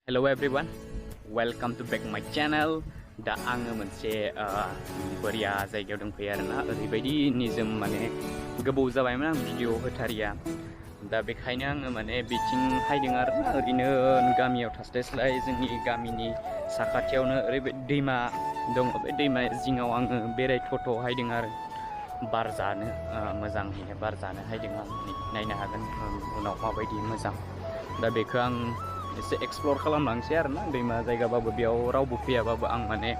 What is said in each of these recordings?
Hello everyone, welcome to back my channel. दा आङो मोनसे बोरिया जायगायाव दंफैयो आरोना ओरैबायदि निजोम माने गोबाव जाबायमोन आं भिडिअ होथारिया दा बेखायनो आङो माने बिथिं हायदों आरोना ओरैनो गामियाव थास्लायस्लाय जोंनि गामिनि साखाथियावनो ओरैबायदि दैमा दङ बे दैमा जिङाव आङो बेरायथ'थ' हायदों आरो बार जानो मोजाङैनो बार जानो हायदों आं नायनो हागोन उनाव माबायदि मोजां दा बेखौ आं एसे एक्सप्लर खालामलांसै आरोना दैमा जायगाबाबो बेयाव रावबो फैयाबाबो आं माने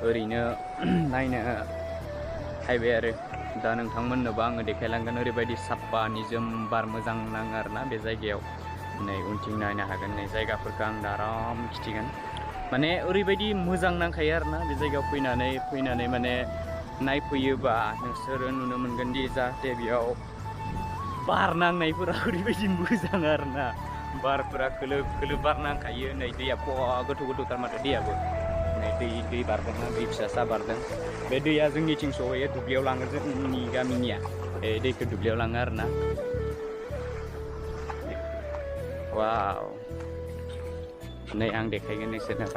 ओरैनो नायनो हायबाय आरो दा नोंथांमोननोबो आङो देखायलांगोन ओरैबायदि साफा निजोम बार मोजां नाङो आरोना बे जायगायाव नै उनथिं नायनो हागोन नै जायगाफोरखौ आं दा आराम खिथिगोन माने ओरैबायदि मोजां नांखायो आरोना बे जायगायाव फैनानै माने नायफैयोबा नोंसोरो नुनो मोनगोन दि जाहाथे बेयाव बार नांनायफोरा ओरैबायदि मोजां आरोना बारफोरा खोलो खोलो बार नांखायो नै दैया गोथौ थारमाने दैयाबो नै दै बारदोंना दै फिसा बारदों बे दैया जोंनिथिं सहैयो दुब्लियाव लाङो जोंनि गामिनिया बे दैखौ दुब्लियाव लाङो आरोना वाव नै आं देखायगोन नोंसोरनो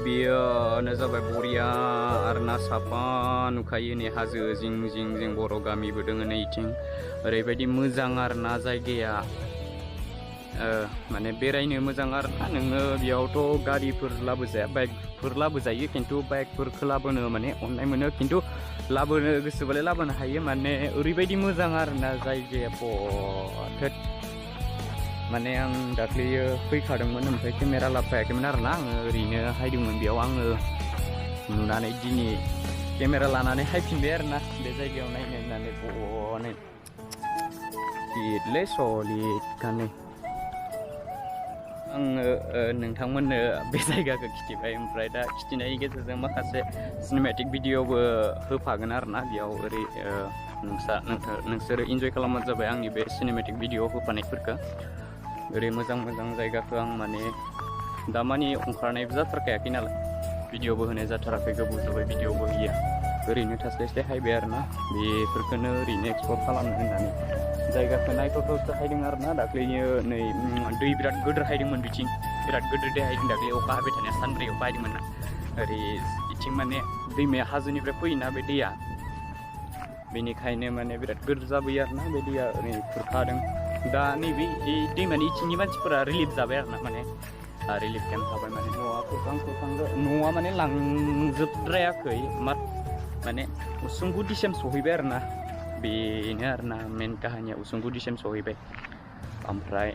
बेयोनो जाबाय बरिया आरोना साफा नुखायो नै हाजो जिं जिं बर' गामिबो दङ नै इथिं ओरैबायदि मोजां आरोना जायगाया माने बेरायनो मोजां आरोना नोङो बेयावथ' गारिफोर लाबोजाया बाइकफोर लाबोजायो खिन्थु बाइकफोरखौ लाबोनो माने अननाय मोनो खिन्थु लाबोनो गोसोबालाय लाबोनो हायो माने ओरैबायदि मोजां आरोना जायगाया बहुत माने आं दाख्लैयो फैखादोंमोन ओमफ्राय केमेरा लाबोफायाखैमोन आरोना आङो ओरैनो हायदोंमोन बेयाव आङो नुनानै दिनै केमेरा लानानै हायफिनबाय आरोना बे जायगायाव नायनो होननानै बनै गिदलै सलिदखानो आङो नोंथांमोननो बे जायगाखौ खिथिबाय ओमफ्राय दा खिथिनायनि गेजेरजों माखासे सिनेमेटिक भिडिअबो होफागोन आरोना बेयाव ओरै नोंसोरो इन्जय खालामबानो जाबाय आंनि बे सिनेमेटिक भिडिअ होफानायफोरखौ ओरै मोजां जायगाखौ आं माने दामानि ओंखारनायबो जाथारखायाखै नालाय भिडिअबो होनाय जाथाराखै गोबाव जाबाय भिडिअबो होया ओरैनो थास्लायस्लाय हायबाय आरोना बेफोरखौनो ओरैनो एक्सप्लर खालामनो होननानै जायगाखौ नायथ'थ'सो हायदों आरोना दाख्लैयो नै दै बिराद गोदोर हायदोंमोन बिथिं बिराद गोदोर दै हायदों दाख्लै अखा हाबाय थानाया सानब्रै अखा हायदोंमोन ना ओरै बिथिं माने दैमाया हाजोनिफ्राय फैयोना बे दैया बेनिखायनो माने बिराद गोदोर जाबोयो आरोना बे दैया ओरै खुरखादों दा नैबे दैमानि इथिंनि मानसिफोरा रिलिफ जाबाय आरोना माने रिलिफ केम्प थाबाय माने न'आ खुरखांदो न'आ माने लांजोबद्रायाखै माने उसुंगुदिसिम सहैबाय आरोना बेनो आरोना मेन काहानिया उसुंगुदिसिम सहैबाय ओमफ्राय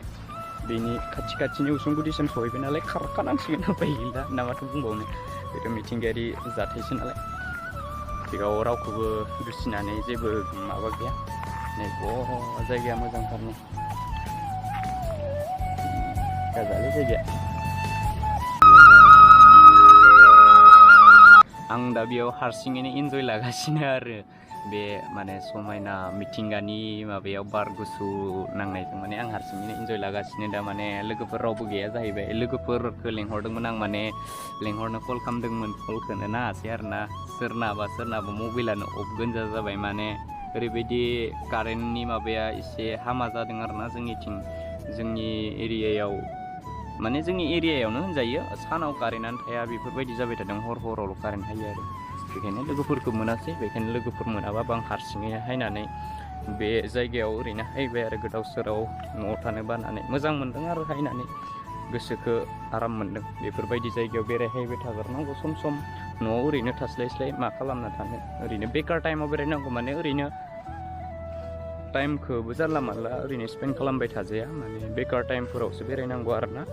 बेनि खाथिनि उसुंगुदिसिम सहैबाय नालाय खारखानांसिगोन उपाय गैला नामाथ' बुंबावनो बेथ' मिथिंगायारि जाथायसो नालाय बेयाव रावखौबो दुसिनानै जेबो माबा गैया नै जायगाया मोजांथारनो गाजालै जायगाया आं दा बेयाव हारसिङैनो इन्जय लागासिनो आरो बे माने समायना मिथिंगानि माबायाव बार गुसु नांनायजों माने आं हारसिङैनो इन्जय लागासिनो दा माने लोगोफोर रावबो गैया जाहैबाय लोगोफोरखौ लेंहरदोंमोन आं माने लेंहरनो कल खालामदोंमोन कलखौनो नाङासै आरोना सोरनाबा मबाइलानो अफ गोनजा जाबाय माने ओरैबायदि कारेन्टनि माबाया एसे हामा जादों आरोना जोंनि एरियायाव माने जोंनि एरियायावनो होनजायो सानाव कारेन्टआनो थाया बेफोरबायदि जाबाय थादों हरावल' कारेन्ट हायो आरो बेखायनो लोगोफोरखौ मोनासै बेखायनो लोगोफोर मोनाबाबो आं हारसिङै हायनानै बे जायगायाव ओरैनो हायबाय आरो गोदाव सोराव न'आव थानो बानानै मोजां मोनदों आरो हायनानै गोसोखौ आराम मोनदों बेफोरबायदि जायगायाव बेरायहायबाय थाग्रोनांगौ सम न'आव ओरैनो थास्लायस्लाय मा खालामना थानो ओरैनो बेकार टाइमाव बेरायनांगौ माने ओरैनो टाइमखौबो जानला मानला ओरैनो स्पेन्ड खालामबाय थाजाया माने बेकार टाइमफोरावसो बेरायनांगौ आरोना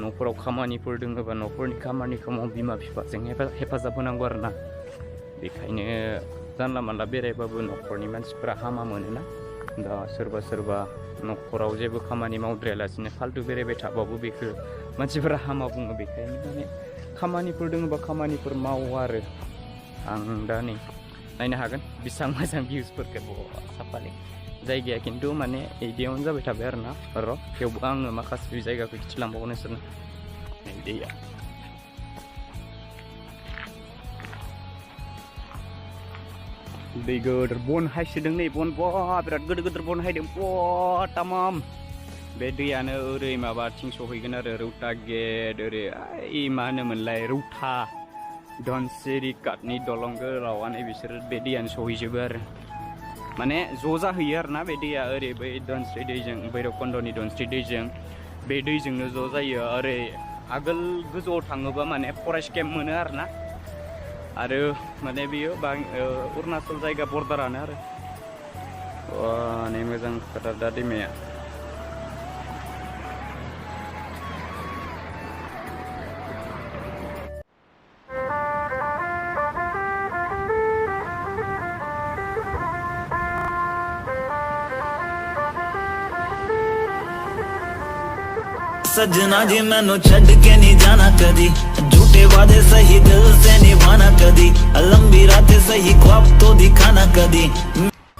न'फोराव खामानिफोर दङोबा न'फोरनि खामानिखौ बिमा बिफाजों हेफाजाब होनांगौ आरोना बेखायनो जानला मानला बेरायबाबो न'खरनि मानसिफोरा हामा मोनोना दा सोरबा न'खराव जेबो खामानि मावद्रायालासिनो फाल्थु बेरायबाय थाबाबो बेखौ मानसिफोरा हामा बुङो बेखायनो माने खामानिफोर दङोबा खामानिफोर मावो आरो आं दा नै नायनो हागोन बेसेबां मोजां भिउसफोरखौ साफालै जायगाया खिन्थु माने बिदियावनो जाबाय थाबाय आरोना थेवबो आङो माखासे जायगाखौ खिथिलांबावो नोंसोरनो दैया दै गोदोर बन हायसोदों नै बन बिराद गोदोर बन हायदों तामाम बे दैयानो ओरै माबाथिं सहैगोन आरो रौता गेट ओरै मा होनोमोनलाय रौता धनसिरि काटनि दलं गोलावानो बिसोर बे दैयानो सहैजोबो आरो माने ज' जाहैयो आरोना बे दैया ओरै बै धनस्रि दैजों भैरबकुन्दनि धनस्रि दैजों बे दैजोंनो ज' जायो ओरै आगोल गोजौआव थाङोबा माने फरेस्ट केम्प मोनो आरोना आरो माने बियो अरुणाचल जायगा बर्डारानो आरो नै मोजां खोथा दा दैमाया सजना जी मैनू छड़ के नहीं जाना कदी झूठे वादे सही दिल से निभाना कदी लंबी रातें सही ख्वाब तो दिखाना कदी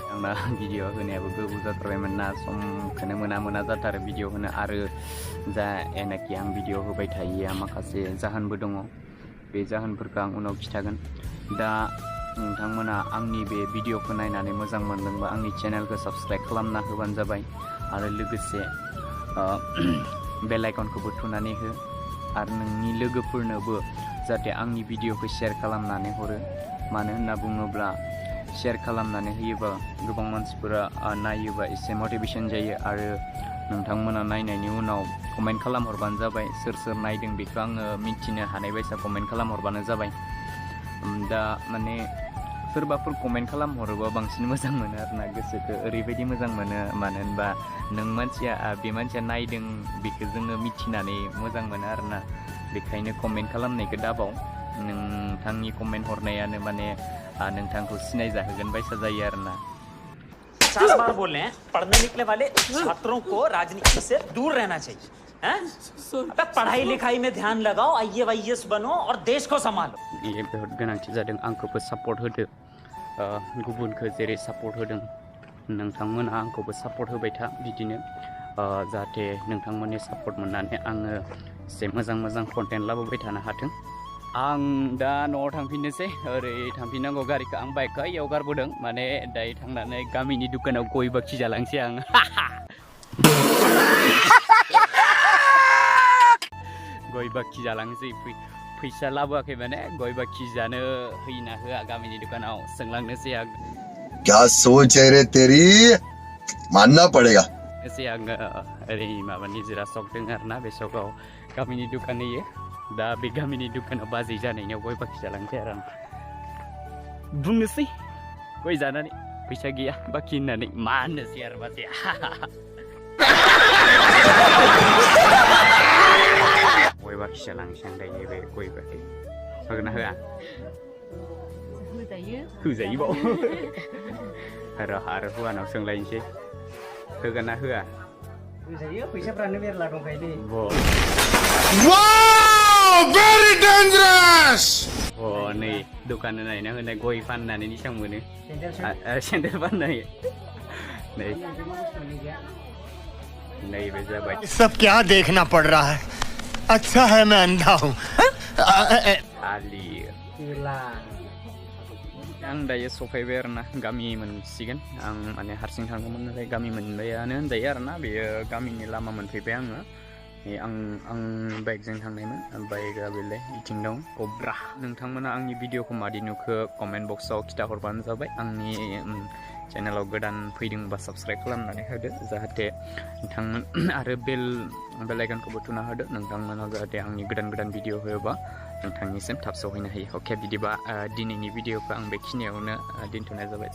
आंना भिडिअ होनायाबो गोबाव जाथारबायमोन ना समखौनो मोना जाथारो भिडिअ होनो आरो जा एनाखि आं भिडिअ होबाय थायो माखासे जाहोनबो दङ बे जाहोनफोरखौ आं उनाव खिथागोन दा नोंथांमोना आंनि बे भिडिअखौ नायनानै मोजां मोनदोंबा आंनि चेनेलखौ साबस्क्राइब खालामना होबानो जाबाय आरो लोगोसे बेल आइकनखौबो थुनानै हो आरो नोंनि लोगोफोरनोबो जाहाथे आंनि भिडिअखौ शेयार खालामनानै हरो मानो होनना बुङोब्ला शेयार खालामनानै होयोबा गोबां मानसिफोरा नायोबा एसे मटिभेसन जायो आरो नोंथांमोना नायनायनि उनाव कमेन्ट खालामहरबानो जाबाय सोर नायदों बेखौ आङो मिथिनो हानाय बायसा कमेन्ट खालामहरबानो जाबाय दा माने सोरबाफोर कमेन्ट खालामहरोबा बांसिन मोजां मोनो आरोना गोसोखौ ओरैबायदि मोजां मोनो मानो होनबा नों बे मानसिया नायदों बेखौ जोङो मिथिनानै मोजां मोनो आरोना बेखायनो कमेन्ट खालामनायखौ दाबाव नोंथांनि कमेन्ट हरनायानो माने नोंथांखौ सिनाय जाहोगोन बायसा जायो आरोना 50 बार बोल रहे हैं पढ़ने निकले वाले छात्रों को राजनीति से दूर रहना चाहिए हैं? अबे पढ़ाई लिखाई में ध्यान लगाओ IAS बनो और देश को संभालो ये बहुत गोनांथि जादों आंखौबो सापर्ट होदो गुबुनखौ जेरै सापर्ट होदों नोंथांमोना आंखौबो सापर्ट होबाय था बिदिनो जाहाथे नोंथांमोननि सापर्ट मोननानै आङो एसे मोजां कन्टेन्ट लाबोबाय थानो हाथों आं दा न'आव थांफिननोसै ओरै थांफिननांगौ गारिखौ आं बाइकखौ इयाव गारबोदों माने दायो थांनानै गामिनि दुखानाव गय बाखि जालांसै आं गय बाखि जालांसै फैसा लाबोआखै माने गय बाखि जानो होयोना होआ गामिनि दुकानाव सोंलांनोसै आं क्या सोच है रे तेरी मानना पड़ेगा एसे आङो ओरै माबानि जिरा सक दङ आरोना बे सकाव गामिनि दुकान होयो दा बे गामिनि दुकानाव बाजै जानायनियाव गय बाखि जालांसै आरो आं बुंनोसै गय जानानै फैसा गैया बाखि होननानै मा होननोसै आरो बाजैया गय बाखि जालांसै आं दायो बे गय बाखि होगोन ना होआ होजायो बाव आरो हौवानाव सोंलायनोसै होगोन ना होआ होजायो फैसाफ्रानो मेरला दंखायो वेरी डेंजरस नै दुकान होनायना होनाय गय फाननानै निसां मोनो सेन्देल फाननाय नै बे जाबाय सब क्या देखना पड़ रहा है अच्छा है मैं अंधा हूँ खालि आं दायो सफैबाय आरोना गामि मोनसिगोन आं माने हारसिं थांदोंमोन नाथाय गामि मोनबायानो होनजायो आरोना बेयो गामिनि लामा मोनफैबाय आङो आं बाइकजों थांनायमोन बाइकआ बेलाय बिथिं दं अब्रा नोंथांमोना आंनि भिडिअखौ मादि नुखो कमेन्ट बक्सआव खिथाहरबानो जाबाय आंनि चेनेलाव गोदान फैदोंबा साबस्क्राइब खालामनानै होदो जाहाथे नोंथांमोन आरो बेल आइकनखौबो थुना होदो नोंथांमोना जाहाथे आंनि गोदान भिडिअ होयोबा नोंथांनिसिम थाब सहैनो हायो अके बिदिबा दिनैनि भिडिअखौ आं बेखिनियावनो दोनथ'नाय जाबाय